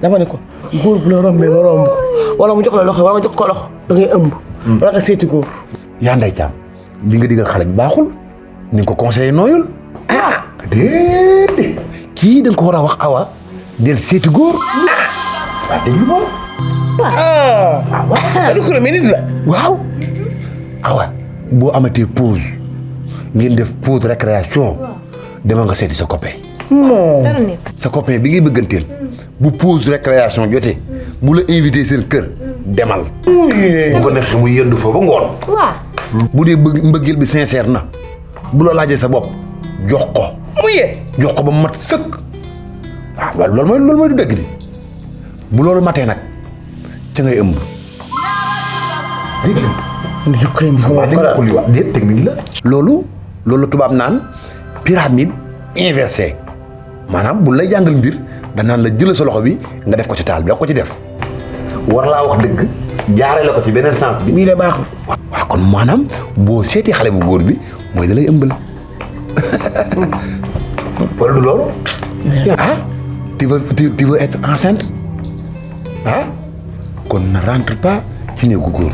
dama ne ko góor bu la rombee nga romb ko wala mu jox la loxo wala nga jox ko loxo da ngay ëmb. wala nga seeti góor. yaa nday caam li nga digal xale bi baaxul ni nga ko conseillé nooyul. ah déedéet kii da nga ko war a wax awa del seeti góor. waa déglu moom. waaw. awa boo amatee pause ngeen def pause récréation demal nga seeti sa copain. sa copain bi ngay bëgganteel bu pause récréation jotee bu la invité seen kër demal. bu ko neexee mu yëndu fa ba ngoon. bu dee mbëggeel bi sincère na bu la laajee sa bopp jox ko. jox ko ba mu mat sëkk. waaw loolu mooy du dëgg li bu loolu matee nag ca ngay ëmb. dégg nga. déet technique la. loolu tubaab naan pyramide inversée maanaam bu lay jàngal mbir danaan la jël sa loxo bi nga def ko ci taal bi da ko ci def war laa wax dëgg jaaree la ko ci beneen sens bi. bii de baaxul. waaw kon maanaam boo seeti xale bu góor bi mooy da lay ëmbal. wala du loolu. ah tu veux être enceinte ah kon ne rentre pas ci néegu góor.